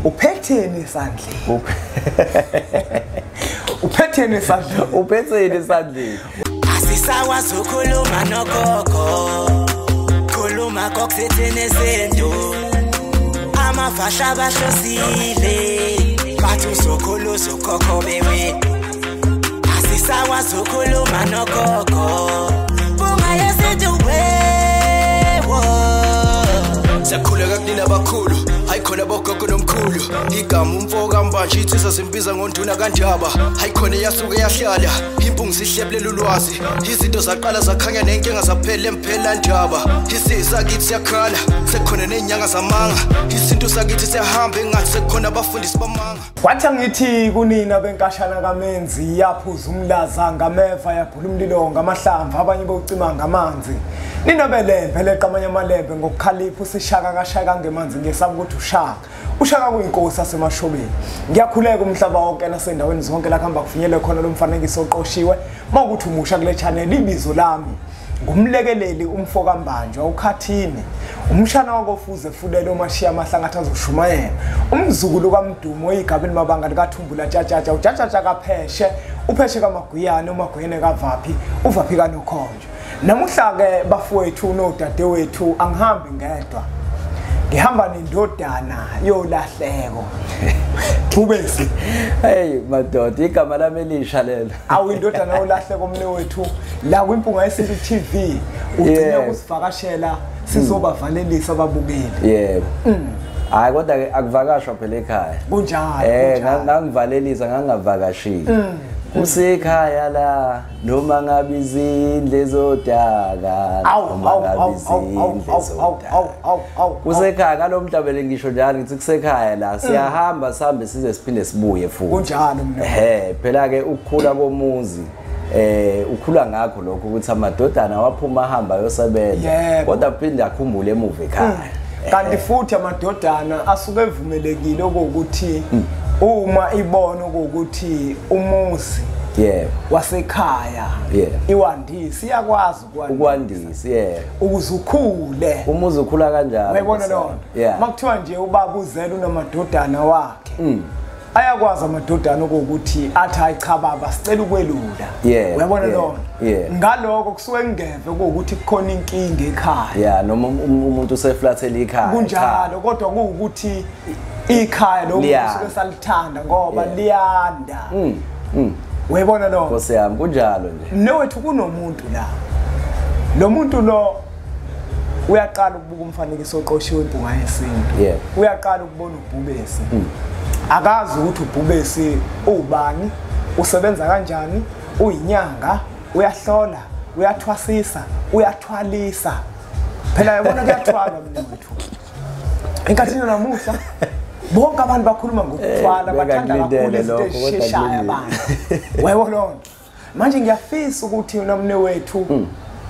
Uphetheni esandleni? Uphetheni esandleni? Uphetheni esandleni? Asisakwazi ukukhuluma nogogo, khuluma kokuthini izinto. Amafasha bahlosile, bathi uzokhulu uzokhokho bewe. Asisakwazi ukukhuluma nogogo, bunga yesintu wewo. Siyakhuleka kunina abakhulu, hayi khona bogogo nomkhulu. Igama umfo kaMbanje ithisa simbiza ngonduna kaNdaba. Hayi khona yasuke yahlala, impungu sihlebulela ulwazi. Izinto zaqala zakhanya nenkinga zaphela emphela ndaba. Isizwe kithi siyakhala, sekukhona nezinyanga zamanga. Isintu sakithi siyahamba engathi sekukhona abafundisi bamanga. Kwathi angithi kunina benkashana kaMenzi yaphuza umlaza ngameva yaphula umlilo ngamahlamvu abanye bocima ngamanzi. Nina belembe leqa amanye amalembe ngokukhalipha usishaka kashaka ngemanzi ngesaba ukuthi ushaka. Ushaka kuyinkosi yasemashobeni. Ngiyakhuleka umhlaba wonke nasendaweni zonke la kuhamba kufinyele khona lo mfanekiso oqoshiwe. Mawukuthi umusha kule channel ibizo lami ngumlekeleli umfo kaMbanjwa uKhathini. Umshana wakofuze fulele omashiya amahlangathi azoshumayela. Umzukulu kaMdumo igabeni mabanga likaThumbula Tshatshatsha uTshatshatsha kaPheshe, uPheshe kaMaguyane, uMaguyane kaVaphi, uVaphi kaNokhonjo. Namuhla ke bafowethu nodadewethu angihambi ngedwa. Ngihamba nendodana yolahleko. Thubesi. Hey madoda, igama lami elisha lelo. Awu indodana yolahleko mne wethu la kwiMpunga Yesintu TV ugcine ukusivakashela sizobavalelisa ababukeli. Yebo. Hayi kodwa ke akuvakashwa phela ekhaya. Kunjalo. Ngangivalelisa ngangavakashile. Kusekhaya la noma ngabe izindle zodaka noma ngabe izindle zodaka. Kusekhaya ngalomhlabele ngisho njalo ngithi kusekhaya la siyahamba sihambe size siphinde sibuye futhi. Kunjalo mina. Phela ke ukukhula komuzi ukhula ngakho lokho ukuthi amadodana waphuma ahamba ayosebenza kodwa phinde akhumbule emuva ekhaya. Kanti futhi amadodana asuke evumelekile ukuthi uma ibona ukuthi umuzi wasekhaya iwandisi iyakwazi ukwandisa ukuze ukhule. Umuzi ukhula kanjalo. Uyayibona lona? Makuthiwa nje ubaba uzele unamadodana wakhe. Ayakwazi amadodana ukuthi athi hayi cha baba sicela ukwelula. Uyabona lona? Ngaloko kusuke kungeve ukuthi kukhona inkinga ekhaya. Noma umuntu useflathela ikhaya. Kunjalo kodwa kuwukuthi ikhaya lo kusuke salithanda ngoba liyanda. Uyabona lo? Nkosi yami kunjalo nje. Nowethu kunomuntu la. Lo muntu lo uyaqala ukubuka umfanekiso oqoshiwe eMpunga Yesintu. Uyaqala ukubona uBhubesi. Akazi ukuthi uBhubesi ubani, usebenza kanjani, uyinyanga, uyahlola, uyathwasisa, uyathwalisa. Phela yabona kuyathwalwa mina wethu. Enkathini namuhla bonke abantu bakhuluma ngokuthwala, bathanda kakhulu izinto ezisheshayo abantu. Uyabona lona? Manje ngiyafisa ukuthi unamne wethu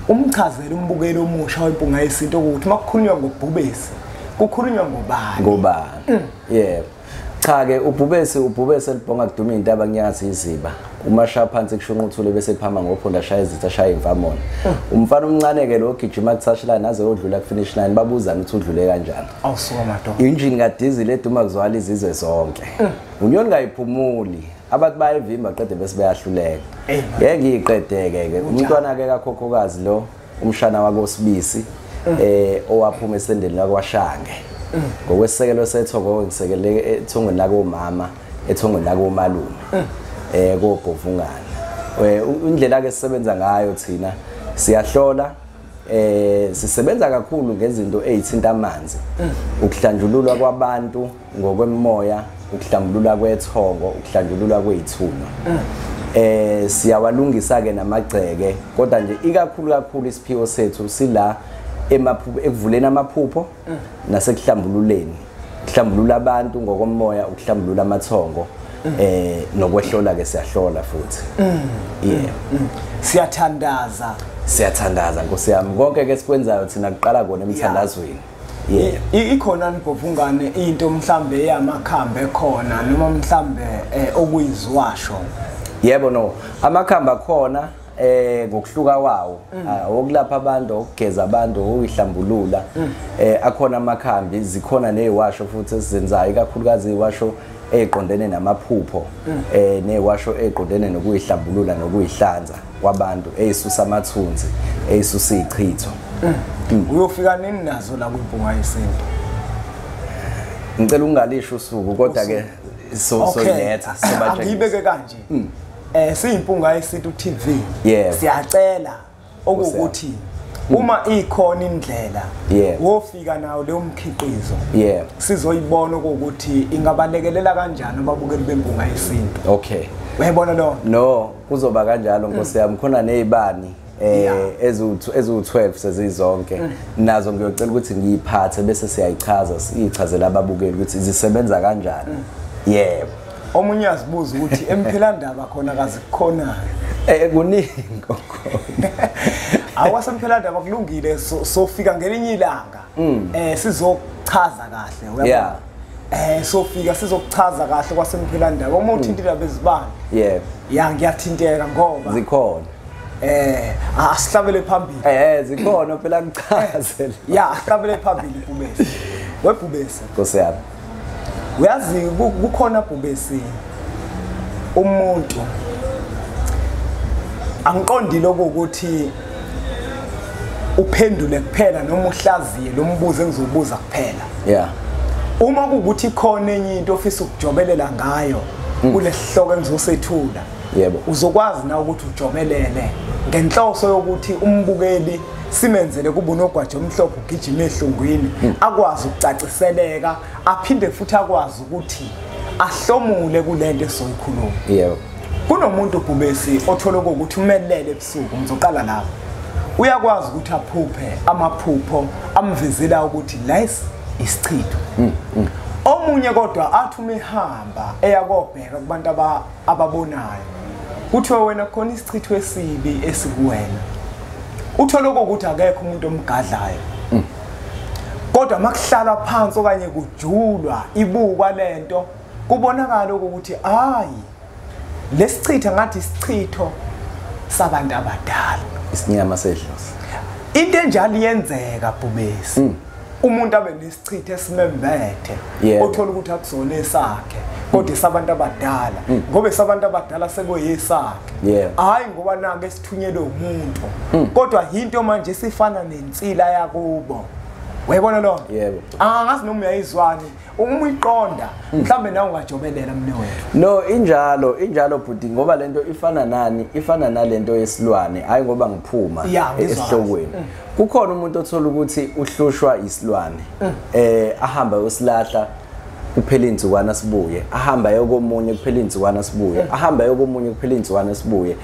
umchazele umbukeli omusha weMpunga Yesintu ukuthi makukhulunywa ngoBhubesi, kukhulunywa ngobani? Ngobani? Yebo. Cha ke uBhubesi elibhonga kuduma intaba kunyathi iziba. Umasha phansi kushunqa uthule bese phama ngophonda shaya izitha shaya imfamona. Umfana omncane ke lo gijima ku touch line aze odlula ku finish line babuzana ukuthi udlule kanjani. Awusuka madoda. Injini kaDiesel eduma kuzwala izizwe zonke. Unyoni kayiphumuli. Abantu bayivimba qede bese bayahluleka. Ngeke ngiyiqedeke ke. Umntwana ke kakhokhokazi lo umshana wakoSibisi owaphuma esendeni lakwaShange. Ngokwesekelo sethongo ngisekele ethongweni lakomama, ethongweni lakomalume. Kobhovungana. Indlela ke sisebenza ngayo thina siyahlola, sisebenza kakhulu ngezinto ezithinta amanzi. Ukuhlanjululwa kwabantu ngokwemimoya, ukuhlambulula kwethongo, ukuhlanjululwa kwezithunywa. Siyawalungisa ke namagceke, kodwa nje ikakhulu kakhulu isiphiwo sethu sila ekuvuleni amaphupho nasekuhlambululeni, ukuhlambulula abantu ngokomoya, ukuhlambulula amathongo, nokwehlola ke siyahlola futhi. Siyathandaza. Siyathandaza Nkosi yami. Konke ke sikwenzayo thina kuqala kona emthandazweni. Ikhona nibhovungane into mhlambe yamakhambe khona noma mhlambe okuyizwasho? Yebo no, amakhambi akhona. Ngokuhluka kwawo, okulapha abantu, okugeza abantu, okuyihlambulula, akhona amakhambi, zikhona neziwasho futhi esizenzayo, ikakhulukazi iziwasho eziqondene namaphupho, neziwasho eziqondene nokuyihlambulula nokuyihlanza kwabantu, ezisusa amathunzi, ezisusa izichitho. Uyofika nini nazo la kwiMpunga Yesintu? Ngicela ungalisho usuku, kodwa ke soyiletha sobatshengisa. Angiyibeke kanje. SiyiMpunga Yesintu TV. Siyacela okuwukuthi uma ikhona indlela wofika nawo leyo mkhiqizo, sizoyibona ukuthi ingabalekelela kanjani ababukeli beMpunga Yesintu. Okay. Uyayibona lo? No, kuzoba kanjalo Nkosi yami, khona nezibani eziwu-12 sezizonke, nazo ngiyocela ukuthi ngiyiphathe bese siyayichaza, siyichazela ababukeli ukuthi zisebenza kanjani. Yebo. Omunye uyazibuza ukuthi emphelandaba khona kazikukhona. Kuningi khona. Awasemphela kulungile, sofika ngelinye ilanga sizochaza kahle, uyabona? Sofika sizokuchaza kahle kwasemphela, uma uthinta indaba ezibani. Yebo. Ya, ngiyathinteka ngoba zikhona. Asihlabele phambili. Zikhona phela, ngichazele. Ya, asihlabele phambili Bhubesi. WeBhubesi. Nkosi yami. Uyazi kukhona Bhubesi umuntu angiqondile ukuthi uphendule kuphela noma uhlaziye lo mbuzo engizobuza kuphela. Yeah. Uma kuwukuthi khona enye into ofisa ukujobelela ngayo kulesihloko engizosethula, yebo, uzokwazi na ukuthi ujobelele ngenhloso yokuthi umbukeli simenzele kube unogwaja omhlophe ugijima ehlungwini, akwazi ukucaciseleka, aphinde futhi akwazi ukuthi ahlomule kulento esizoyikhuluma. Yebo. Kunomuntu Bhubesi othola ukuthi umelele ebusuku, ngizoqala lapho. Uyakwazi ukuthi aphuphe amaphupho amvezela ukuthi lesi isichitho. Omunye kodwa athi uma ehamba eya kobheka kubantu ababonayo, kuthiwe wena khona isichitho esibi esikuwena. Uthole ukuthi akekho umuntu omgadlayo. Kodwa makuhlalwa phansi okanye kujulwa ibukwa lento, kubonakala ukuthi hayi, lesichitho ngathi isichitho sabantu abadala, isinyama sedlozi. Into enjalo iyenzeka Bhubesi. Umuntu abe nesichitho esimembethe, othola ukuthi akusona esakhe, kodwa sabantu abadala, ngoba sabantu abadala sekuyesakhe. Hayi ngoba nake esithunyelwe umuntu, kodwa into manje sifana nensila yakubo. Uyayibona lo? Yebo. Angazi noma uyayizwani, uma uyiqonda mhlambe nawe ungajobelela mne wethu. No, injalo, injalo bhuti, ngoba lento ifana nani? Ifana nalento yesilwane, hayi ngoba ngiphuma esihlokweni. Kukhona umuntu othola ukuthi uhlushwa isilwane, ahamba usilahla kuphela insukwana sibuye, ahamba ayokomunye kuphela insukwana sibuye, ahamba ayokomunye kuphela insukwana sibuye.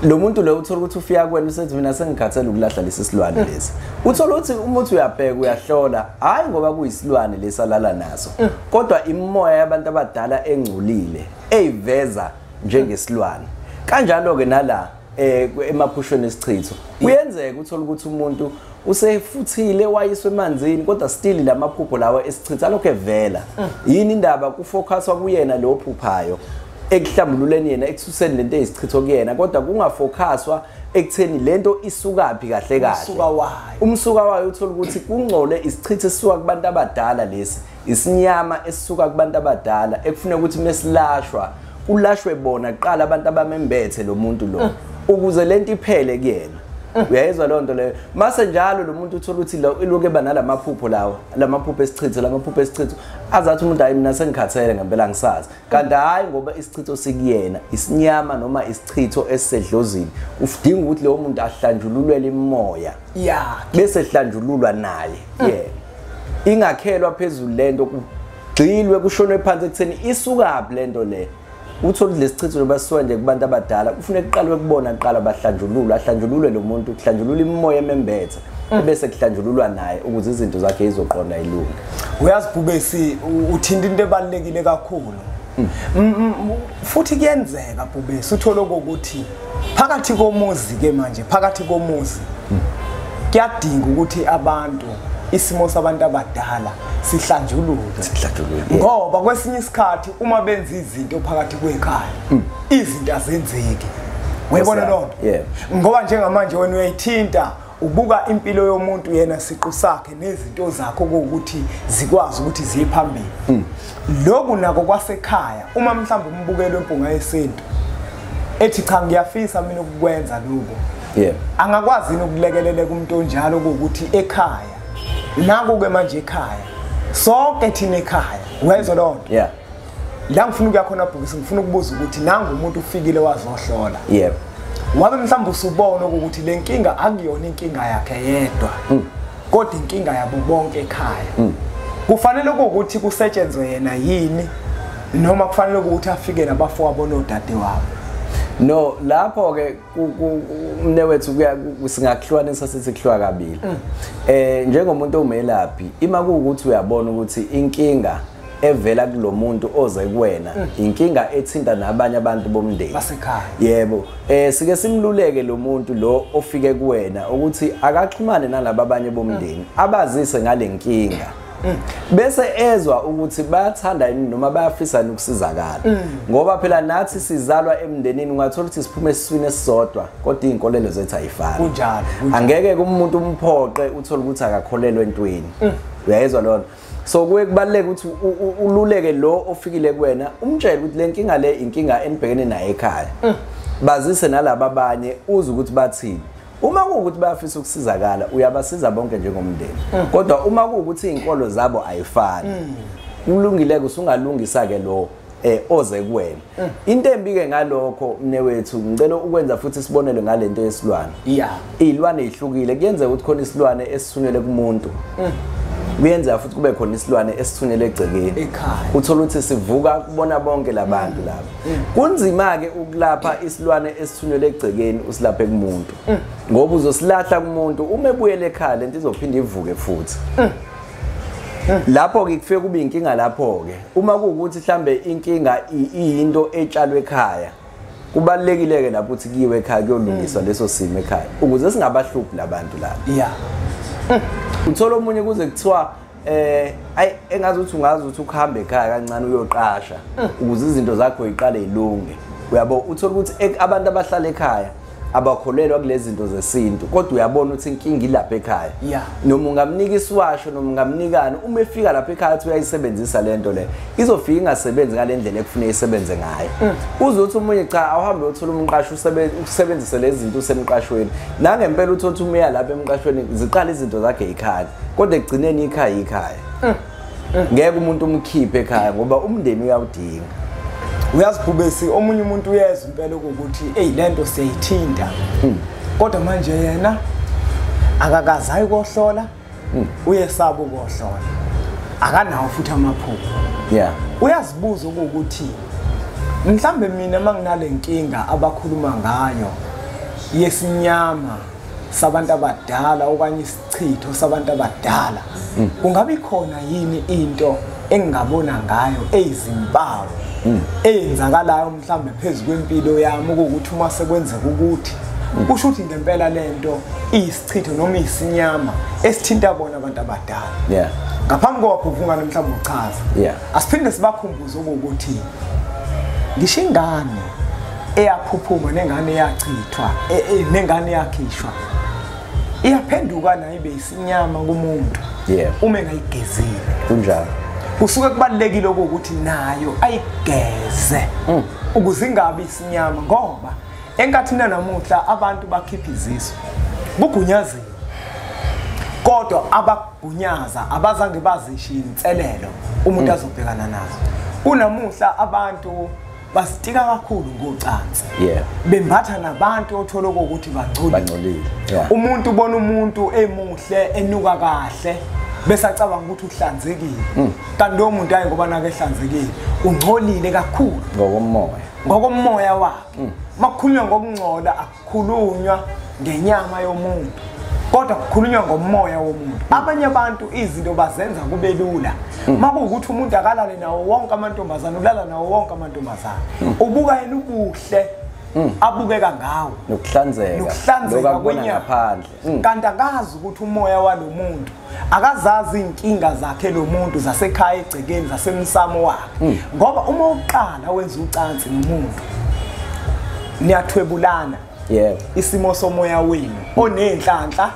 Lo muntu lo uthola ukuthi ufika kuwena usethi mina sengikhathele ukulahla lesi silwane lesi. Uthola ukuthi umuntu uyabheka uyahlola, hayi ngoba kuyisilwane lesalala naso, kodwa imoya yabantu abadala engcolile eyiveza njengesilwane. Kanjalo ke nala emaphushweni esichitho kuyenzeka uthola ukuthi umuntu usefuthile wayiswe emanzini, kodwa still lamaphupho lawa esichitho alokho evela. Yini indaba kufocuswa kuyena lo phuphayo ekuhlambululeni yena, ekususeni lento eyisichitho kuyena, kodwa kungafocuswa ekutheni lento isukaphi kahle kahle. Umsuka wayo uthola ukuthi kungcole isichitho esisuka kubantu abadala, lesi isinyama esisuka kubantu abadala ekufuneka ukuthi mesilashwa kulashwe bona kuqala abantu abamembethe lo muntu lo, ukuze lento iphele kuyena. Uyayizwa leyo nto leyo. Mase njalo lo muntu uthola ukuthi iloku eba nalamaphupho lawo, lamaphupho esichitho, lamaphupho esichitho, azathi umuntu hayi mina sengikhathele ngempela ngisazi. Kanti hayi ngoba isichitho sikuyena, isinyama noma isichitho esisedlozini, ufidinga ukuthi lowo muntu ahlanjululwe imoya. Bese hlanjululwa naye yena. Ingakhelwa phezulu lento, kugxilwe kushonwe phansi ekutheni isukaphi lento le. Uthola lesichitho loba sisuka nje kubantu abadala, kufuneka kuqalwe kubona kuqala bahlanjululwe, ahlanjululwe lo muntu, kuhlanjululwe imoya emembethe, bese kuhlanjululwa naye ukuze izinto zakhe izoqonda ilunge. Uyazi Bhubesi, uthinta into ebalulekile kakhulu. Futhi kuyenzeka Bhubesi uthole ukuthi phakathi komuzi ke manje, phakathi komuzi kuyadinga ukuthi abantu, isimo sabantu abadala sihlanjululwe. Ngoba kwesinye isikhathi uma benza izinto phakathi kwekhaya, izinto azenzeki. Uyibona lonto? Ngoba njengamanje wena uyayithinta, ubuka impilo yomuntu yena siqu sakhe nezinto zakhe ukuthi zikwazi ukuthi ziye phambili. Lokhu nako kwasekhaya, uma mhlawumbe umbukelo wempunga yesintu ethi cha ngiyafisa mina ukukwenza lokho, angakwazi ukulekeleleka umuntu onjalo ukuthi ekhaya naku-ke manje ekhaya sonke thina ekhaya, uyayizwa lonto? La ngifuna ukuya khona Bhubesi, ngifuna ukubuza ukuthi nangu umuntu ufikile wazohlola, wabe mhlawumbe usubona ukuthi le nkinga akuyona inkinga yakhe yedwa, kodwa inkinga yabo bonke ekhaya. Kufanele ukuthi kusetshenzwe yena yini, noma kufanele ukuthi afike nabafowabo nodade wabo? No, lapho ke mnewethu singakuhlukanisa sithi kuhluka kabili. Njengomuntu omelaphi, ima kuwukuthi uyabona ukuthi inkinga evela kulomuntu oze kuwena inkinga ethinta nabanye abantu bomndeni basekhaya. Yebo, sike simluleke lo muntu lo ofike kuwena ukuthi akaxhumane nalabo abanye bomndeni, abazise ngale nkinga, bese ezwa ukuthi bayathanda yini noma bayafisa ukusizakala. Ngoba phela nathi sizalwa emndenini, ungathola ukuthi siphume esiswini esisodwa kodwa izinkolelo zethu ayifani. Kunjalo. Angeke kumuntu umphoqe uthole ukuthi akakholelwa entweni. Uyayizwa lona? So kuye kubaluleke ukuthi ululeke lo ofikile kuwena, umtshele ukuthi le nkinga le inkinga enibhekene nayo ekhaya, bazise nalabo abanye, uze ukuthi bathini. Uma kuwukuthi bayafisa ukusizakala, uyabasiza bonke njengomndeni. Kodwa uma kuwukuthi izinkolo zabo ayifani, kulungile usungalungisa ke lo oze kuwena. Into embi ke ngalokho mnewethu, ngicela ukwenza futhi isibonelo ngalento yesilwane. Izilwane ihlukile, kuyenzeka ukuthi khona isilwane esithunyelwe kumuntu, kuyenzeka futhi kube khona isilwane esithunyelwe egcekeni, uthola ukuthi sivuka kubona bonke labantu laba. Kunzima ke ukulapha isilwane esithunyelwe egcekeni usilaphe kumuntu, ngoba uzosilahla kumuntu, uma ebuyele ekhaya lento izophinda ivuke futhi. Lapho ke kufike kube inkinga lapho ke. Uma kuwukuthi mhlambe inkinga iyinto etshalwe ekhaya, kubalekile ke lapho ukuthi kiwe ekhaya kuyolungiswa leso simo ekhaya, ukuze singabahluphi labantu laba. Uthola omunye kuze kuthiwa ayi engazi ukuthi ungazi ukuthi ukuhamba ekhaya kancane uyoqasha ukuze izinto zakho iqale ilunge. Uyabo, uthola ukuthi abantu abahlala ekhaya abakholelwa kulezi zinto zesintu, kodwa uyabona ukuthi inkinga ilapha ekhaya. Noma ungamnika isiwasho noma ungamnikani, uma efika lapha ekhaya athi uyayisebenzisa lento le, izofika ingasebenzi ngalendlela ekufuneka isebenze ngayo. Uzothi umunye cha awuhambe uyothola umqasho usebenzise lezi zinto usemqashweni, nangempela uthola ukuthi umeya lapha emqashweni ziqala izinto zakhe ikhaya, kodwa ekugcineni ikhaya ikhaya. Ngeke umuntu umkhiphe ekhaya ngoba umndeni uyawudinga. Uyazi Bhubesi, omunye umuntu uyezwa impela ukuthi hey lento siyayithinta, kodwa manje yena akakaze ayohlola, uyesaba ukuhlola, akanawo futhi amaphupho. Uyazibuza ukuthi mhlambe mina manginale nkinga abakhuluma ngayo yesinyama sabantu abadala okanye isichitho sabantu abadala, kungabe khona yini into engingabona ngayo eyizimpawu eyenzakalayo mhlambe phezulu kwempilo yami, ukuthi uma sekwenzeka ukuthi kusho ukuthi ngempela lento iyisichitho noma isinyama esithinta bona abantu abadala. Ngaphambi kokuphungana mhlawumbe uchaza, asiphinde sibakhumbuze ukuthi ngisho ingane eyaphuphuma nengane eyachithwa nengane eyakhishwa iyaphenduka nayo ibe isinyama kumuntu uma engayigezile. Kunjalo. Kusuke kubalulekile ukuthi nayo ayigeze ukuze ingabi isinyama, ngoba enkathini namuhla abantu bakhipha izisu kugunyaziwe, kodwa abagunyaza abazange bazishiye inselelo umuntu azobhekana nazo. Kunamuhla abantu basitika kakhulu ngocansi, bembatha nabantu othola ukuthi bangcolile. Umuntu ubona umuntu emuhle enuka kahle bese acabanga ukuthi uhlanzekile, kanti lo muntu hayi ngoba nake ehlanzekile ungcolile kakhulu ngokomoya wakhe. Makukhulunywa ngokungcola akukhulunywa ngenyama yomuntu, kodwa kukhulunywa ngomoya womuntu. Abanye abantu izinto bazenza kube lula. Makuwukuthi umuntu akalale nawo wonke amantombazane, ulala nawo wonke amantombazane, ubuka yena ubuhle abukeka ngawo nokuhlanzeka kwenyama ngaphandle, kanti akazi ukuthi umoya walomuntu akazazi inkinga zakhe lo muntu zasekhaya egcekeni zasemsamo wakhe. Ngoba uma uqala wenza ucansi nomuntu Niyathwebulana. Yebo. Isimo somoya wenu onenhlanhla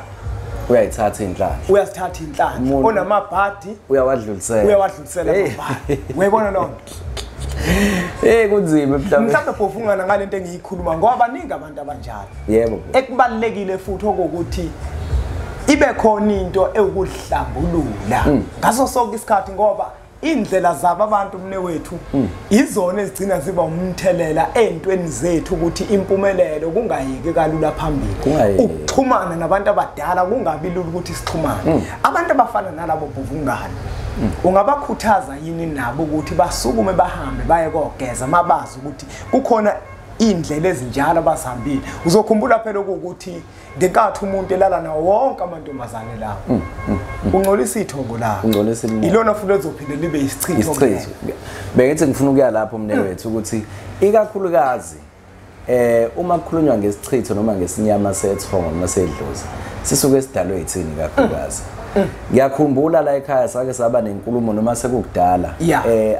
uyayithatha inhlanhla. Uyazithatha inhlanhla. Onamabhadi uyawadlulisela. Uyawadlulisela amabhadi. Uyayibona loo nto? Kunzima mhlawumbe. Mhlawumbe bhofungana ngalento engiyikhuluma ngoba baningi abantu abanjalo. Yebo. Ekubalekile futhi okokuthi ibe khona into ewukuhlambulula ngaso sonke isikhathi, ngoba indlela zabo abantu mne wethu izona ezigcina ziba umthelela entweni zethu ukuthi impumelelo kungayiki kalula phambili. Ukuxhumana nabantu abadala kungabi lula ukuthi sixhumane. Abantu abafana nalabo bhuvungane ungabakhuthaza yini nabo ukuthi basukume bahambe baye kogeza mabazi ukuthi kukhona indlela ezinjalo abazihambile? Uzokhumbula phela ukuthi ngenkathi umuntu elala nawo wonke amantombazane lawo ungcolisa ithongo lakhe, ungcolisa ilona futhi ezophinde libe isichitho. Bengithi ngifuna ukuya lapho mne wethu ukuthi ikakhulukazi uma kukhulunywa ngesichitho noma ngesinyama sethongo noma sedlozi sisuke sidalwe yithini kakhulukazi. Ngiyakhumbula la ekhaya sake saba nenkulumo noma sekukudala,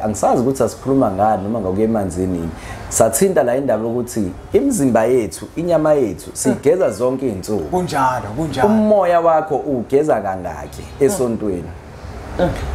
angisazi ukuthi asikhuluma ngani noma ngokuya emanzini, sathinta la indaba ukuthi imizimba yethu, inyama yethu sigeza zonke izinsuku. Kunjalo, kunjalo. Umoya wakho ugeza kangaki esontweni?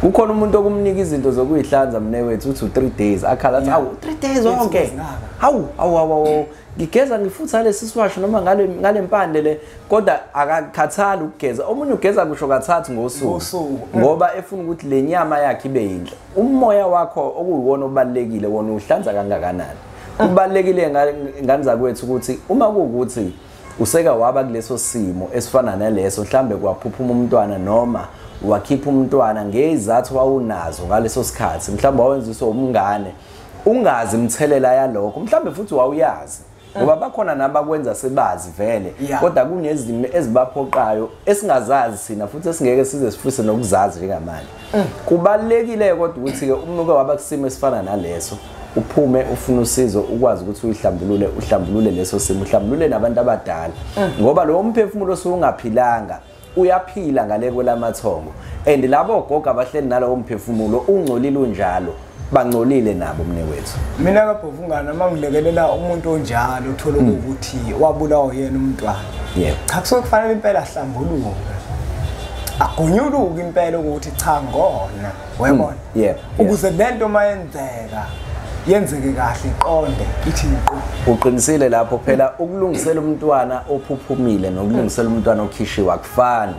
Kukhona umuntu okumnika izinto zokuyihlanza mne wethu uthi 3 days akhala athi awu 3 days wonke, hawu hawu ngigeza ngifutha lesi siwasho noma ngale mpande le, kodwa akakhathali ukugeza. Omunye ugeza kusho kathathu ngosuku ngoba efuna ukuthi le nyama yakhe ibe yinhle. Umoya wakho okuyiwona obalekile wona uhlanza kangakanani? Kubalekile ngani zakwethu ukuthi uma kuwukuthi useka waba kuleso simo esifana naleso, mhlambe kwaphuphuma umntwana noma wakhipha umntwana ngezathu wawunazo ngaleso sikhathi, mhlawumbe wawenziswa umngane ungazi imthelela yalokho, mhlawumbe futhi wawuyazi ngoba bakhona nabakwenza sebazi vele, kodwa kunezimo ezibaphoqayo esingazazi thina futhi esingeke size sifise nokuzazi njengamanje. Kubalekile kodwa ukuthi ke umuke waba kusimo esifana naleso uphume ufuna usizo, ukwazi ukuthi uyihlambulule, uhlambulule leso simo, uhlambulule nabantu abadala, ngoba lo mphefumulo osungaphilanga uyaphila ngale kwelamathongo, and labo gogo abahleli nalowo mphefumulo ungcolile unjalo, bangcolile nabo mne wethu. Mina kabhovungana mangilekelela umuntu onjalo uthola ukuthi wabulawa yena umntwana. Yebo. Cha, kusuke kufanele impela ahlambuluke, agonyuluke impela ukuthi cha ngona, uyabona? Yebo. Ukuze lento mayenzeka yenzeke kahle, iqonde ithi iqo. Uqinisile lapho phela ukulungisela umntwana ophuphumile nokulungisela umntwana okhishiwe akufani.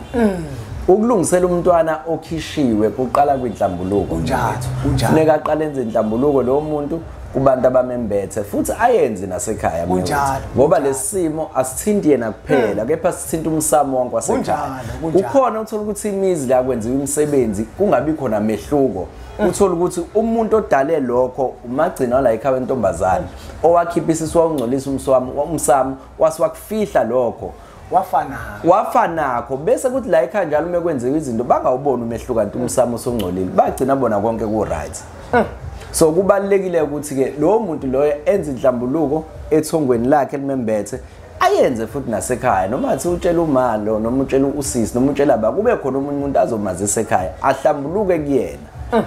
Ukulungisela umntwana okhishiwe kuqala kwinhlambuluko. Kunjalo, kunjalo. Funeka aqale enze inhlambuluko lo muntu kubantu abamembethe futhi ayenze nasekhaya. Kunjalo. Ngoba lesimo asithinti yena kuphela kepha sithinta umsamo wonke wasekhaya. Kukhona uthola ukuthi imizi la kwenziwa imisebenzi kungabi khona mehluko. Uthola ukuthi umuntu odale lokho umagcina la ekhaya wentombazane owakhipha isisu wawungcolisa umsamo wasiwakufihla lokho wafanakho, bese kuthi la ekhaya njalo uma kwenziwa izinto bangawuboni umehluko kanti umsamo osongcolile, bagcina bona konke ku right. So kubalekile ukuthi ke lo muntu loyo enze inhlambuluko ethongweni lakhe elimembethe, ayenze futhi nasekhaya, noma athi utshela umalo noma utshela usisi noma utshela ba, kube khona omunye umuntu azomazisa ekhaya ahlambuluke kuyena.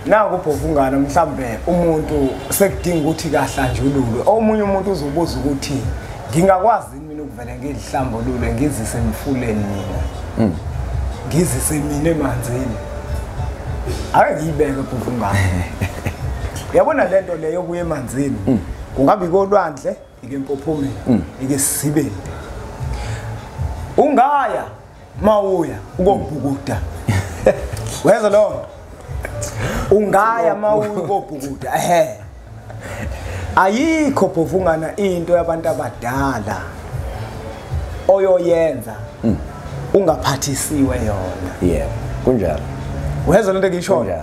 Naku bhovungana mhlambe umuntu sekudinga ukuthi kahlanjululwe, omunye umuntu uzobuza ukuthi ngingakwazi mina ukuvela ngizihlambulule ngizise emfuleni mina, ngizise mina emanzini? Ake ngiyibeke bhovungana. Uyabona lento leyo kuye emanzini, kungabe ikolwandle, ike empophomeni, ike esisibeni, ungaya mawuya ukobhukuda. Weza lo ungaya mawuya ukobhukuda. Ehe, ayikho bhovungana into yabantu abadala oyoyenza ungaphathisiwe yona. Yebo, kunjalo. Wezwa lento engishoyo?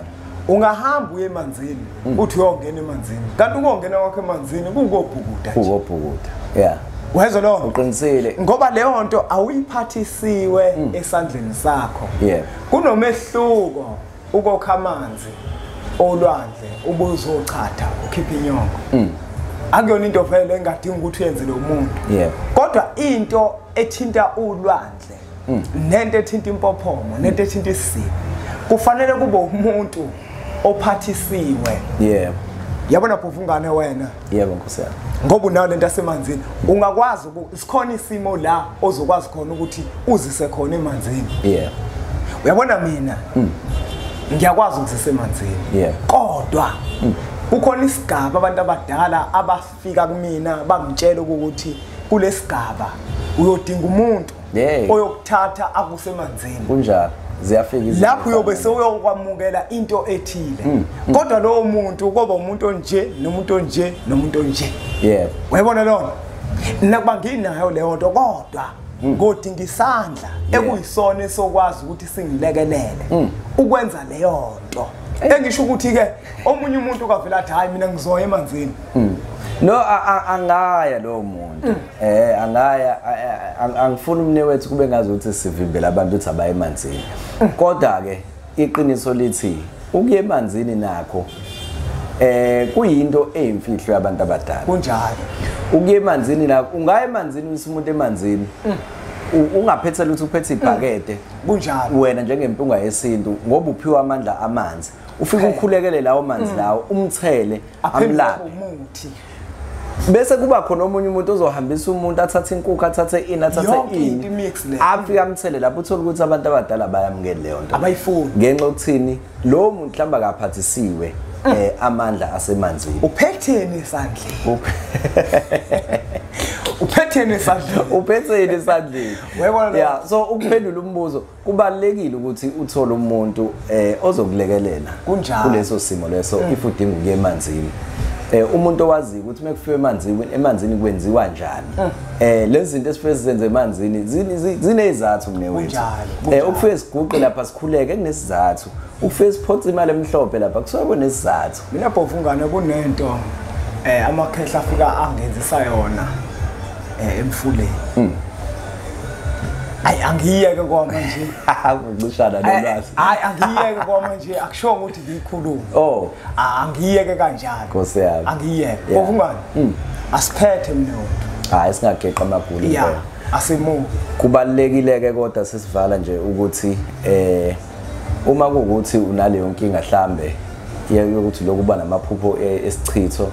Ungahamba uye emanzini uthi uyongena emanzini, kanti ukongena kwakho emanzini kukobhukuda nje. Kukobhukuda. Yeah. Wezwa lo? Uqinisile. Ngoba leyo nto awuyiphathisiwe esandleni sakho. Yebo. Kunomehluko ukokha amanzi olwandle ubuzochatha ukhipha inyongo. Akuyona into vele engadinga ukuthi uyenze lo muntu. Yebo. Kodwa into ethinta ulwandle nento ethinta impophomo nento ethinta isisiba kufanele kube umuntu ophathisiwe. Yebo. Yabona phofu ungane wena. Yebo Nkosi yami. Ngoba unayo lento yasemanzini, ungakwazi sikhona isimo la ozokwazi khona ukuthi uzise khona emanzini. Yeah. Uyabona mina ngiyakwazi ukuzisa emanzini. Yeah. Kodwa kukhona isigaba abantu abadala abafika kumina bangitshela ukuthi kulesigaba uyodinga umuntu oyokuthatha akusemanzini. Kunjalo. Ziyafika izinto lapho uyobe sewuyokwamukela into ethile. Kodwa lowo muntu koba umuntu onje nomuntu onje nomuntu onje. Yebo. Uyabona lona? Nakuba nginayo leyo nto kodwa ngodinga isandla ekuyisona esokwazi ukuthi singilekelele ukwenza leyo nto. Engisho ukuthi ke omunye umuntu kavela athi hayi mina ngizoya emanzini. No, angaya lo muntu. Angaya, angifuni umne wethu kube ngazi ukuthi sivimbela abantu ukuthi abaye emanzini. Kodwa ke iqiniso lithi ukuya emanzini nakho kuyinto eyimfihlo yabantu abadala. Kunjalo. Ukuya emanzini nakho, ungaya emanzini uyise umuntu emanzini. Ungaphethe lutho, uphethe ibhakede. Kunjalo. Wena njengempunga yesintu ngoba uphiwa amandla amanzi. Ufike ukhulekele lawo manzi lawo, umthele, amlaphe. Umuthi. Bese kuba khona omunye umuntu ozohambisa umuntu athathe inkukhu, athathe ini, athathe ini, afike amthele lapho. Uthola ukuthi abantu abadala bayamukela leyo nto, abayifuni. Ngenxa yokuthini lo muntu mhlawumbe akaphathisiwe amandla asemanzini. Uphetheni esandleni? Uphetheni esandleni? Uphetheni esandleni? Uyabona? Yeah, so ukuphendula umbuzo, kubalekile ukuthi uthole umuntu ozokulekelela kuleso simo leso if udinga ukuya emanzini. Umuntu owaziyo ukuthi mekufika emanzini kwenziwa njani. Lezi zinto esifike sizenze emanzini zinezizathu mne wethu. Ukufike siguqe lapha sikhuleke kunesizathu. Ukufike siphothe imali emhlophe lapha kusuke kunesizathu. Mina bhovu ngane kunento amakhehla afika angenzisa yona emfuleni. Ayi angiyeke kwama nje. Ukucishana nolwazi. Hayi angiyeke kwama nje, akusho ukuthi ngiyikhulume. Oh, angiyeke kanjalo. Nkosi yami. Angiyeke. Bhovu ngane. Asiphethe mina. Hayi singageqa amagulu impela. Asimuke. Kubalekile ke kodwa sesivala nje ukuthi uma kuukuthi unaleyo nkinga mhlambe yokuthi lokhu uba namaphupho esichitho,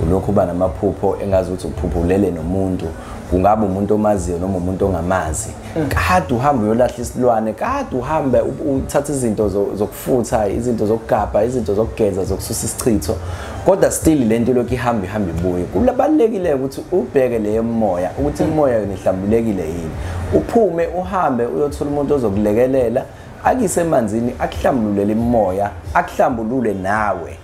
ulokhu uba namaphupho engazi ukuthi uphupho ulele nomuntu, kungaba umuntu omaziyo noma umuntu ongamazi. Kade uhambe uyolahla isilwane, kade uhambe uthatha izinto zokufutha, izinto zokugabha, izinto zokugeza, zokususa isichitho, kodwa still lento lokhu ihamba ibuye. Kubalulekile ukuthi ubheke leyo moya ukuthi imoya yona ihlambulekile yini. Uphume uhambe uyothola umuntu ozokulekelela, akise emanzini, akuhlambulule imoya, akuhlambulule nawe.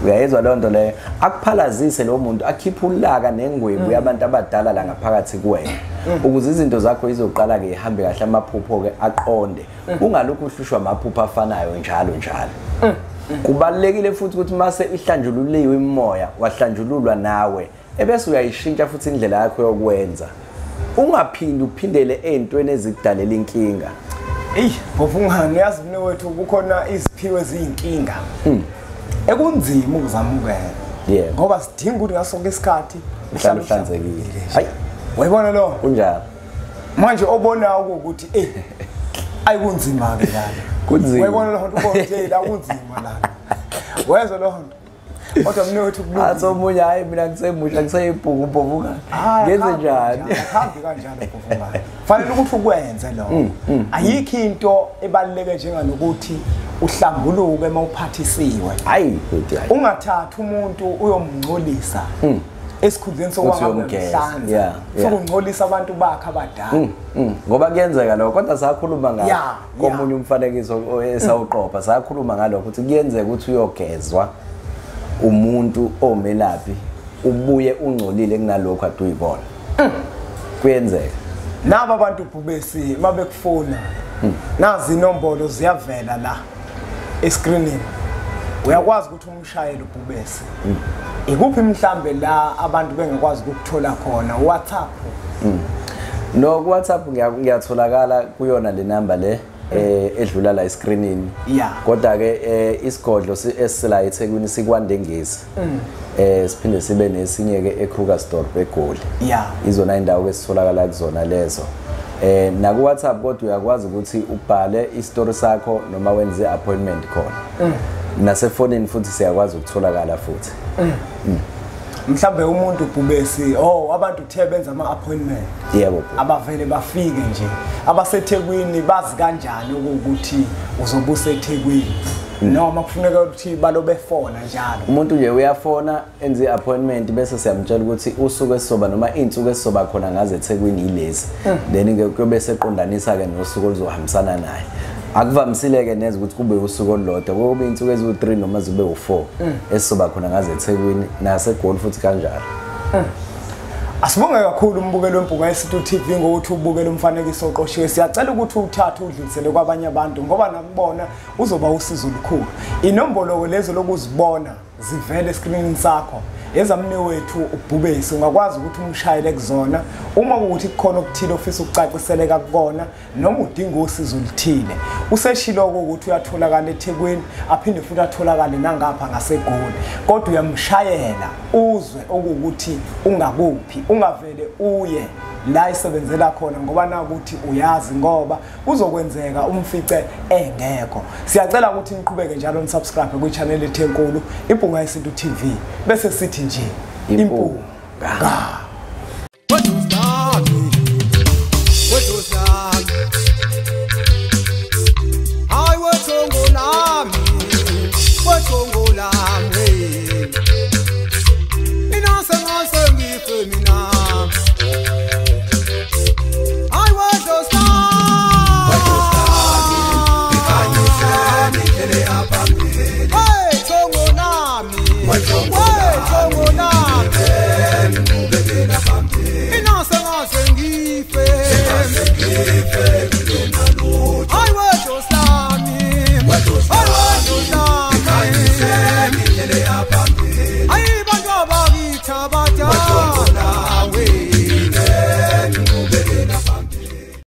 Uyayizwa leyo nto leyo? Akuphalazise lo muntu, akhiphe ulaka nengwebu yabantu abadala la ngaphakathi kuwena, ukuze izinto zakho izoqala ke ihambe kahle, amaphupho ke aqonde. Ungalokhu uhlushwa amaphupho afanayo njalo njalo. Kubalulekile futhi ukuthi mase ihlanjululiwe imoya, wahlanjululwa nawe, ebese uyayishintsha futhi indlela yakho yokwenza. Ungaphindi uphindele ey'ntweni ezikudalela inkinga. Eyi bhovu ngane, yazi mne wethu kukhona iziphiwo eziyinkinga ekunzima ukuzamukela. Ngoba sidinga ukuthi ngaso sonke isikhathi uhlale uhlanzekile. Hayi uyayibona lo? Kunjalo. Manje obona ukuthi ayikunzima ke lana. Kunzima. Uyayibona lo nto, ubona nje la kunzima lana. Wezwa lo nto. Kodwa mina wethu kulungile. Athi omunye hayi mina ngisemusha ngiseyibhuku bhovu ngane. Ngenze njani? Akuhambi kanjalo bhovu ngane. Fanele ukuthi ukwenze lokho. Ayikho into ebaluleke njenganokuthi uhlambuluke mawuphathisiwe. Hayi bhuti hayi. Ungathatha umuntu uyomngcolisa. Esikhundleni sokwangahlanza. Sokungcolisa abantu bakhe abadala. Ngoba kuyenzeka lokho, kodwa sakhuluma ngakho komunye umfanekiso esawuqopha, sakhuluma ngalokho ukuthi kuyenzeka ukuthi uyogezwa umuntu omelaphi ubuye ungcolile kunalokho ade uyibona. Kuyenzeka. Naba abantu bhubesi mabekufuna nazi inombolo ziyavela la escreenini. Uyakwazi ukuthi umshayele ubhubesi. Ikuphi mhlambe la abantu bengakwazi ukuthola khona? WhatsApp? No, ku WhatsApp ngiyatholakala kuyona le number le edlula la escreenini. Kodwa ke isigodlo esila eThekwini sikwaNdengezi. Siphinde sibe nesinye ke eKrugersdorp eGoli. Izona indawo esitholakala kuzona lezo. Na ku WhatsApp kodwa uyakwazi ukuthi ubhale isitori sakho noma wenze appointment khona. Nasefonini futhi siyakwazi ukutholakala futhi. Mhlambe umuntu Bhubesi, abantu uthe benza ama appointment. Yebo. Abavele bafike nje. AbaseThekwini bazi kanjani ukuthi uzobusa eThekwini? Noma kufuneka ukuthi balobe fona njalo. Umuntu nje uyafona enze appointment bese siyamtshela ukuthi usuku esizoba noma insuku esizoba khona ngaze eThekwini yilezi. Then ke kuyobe seqondanisa ke nosuku oluzohambisana naye. Akuvamisile ke neze ukuthi kube usuku olulodwa, kube insuku eziwu3 noma zibe u4 esizoba khona ngaze eThekwini naseGoli futhi kanjalo. Asibonge kakhulu umbukelo weMpunga Yesintu TV ngokuthi ubukele umfanekiso oqoshiwe. Siyacela ukuthi uthathe udlulisele kwabanye abantu ngoba nakubona uzoba usizo olukhulu. Inombolo lezo lokuzibona zivele eskrinini sakho. Ezamne wethu uBhubesi ungakwazi ukuthi umshayele kuzona uma ukuthi kukhona okuthile ofisa ukucaciseleka kukona noma udinga usizo oluthile. Useshilo ukuthi uyatholakala eThekwini aphinde futhi atholakale nangapha ngaseGoli, kodwa uyamshayela uzwe ukuthi ungakuphi, ungavele uye la isebenzela khona ngoba nakuthi uyazi ngoba kuzokwenzeka umfice engekho. Siyacela ukuthi niqhubeke njalo nisubscribe kwi channel ethu enkulu iMpunga Yesintu TV bese sithi nje impunga.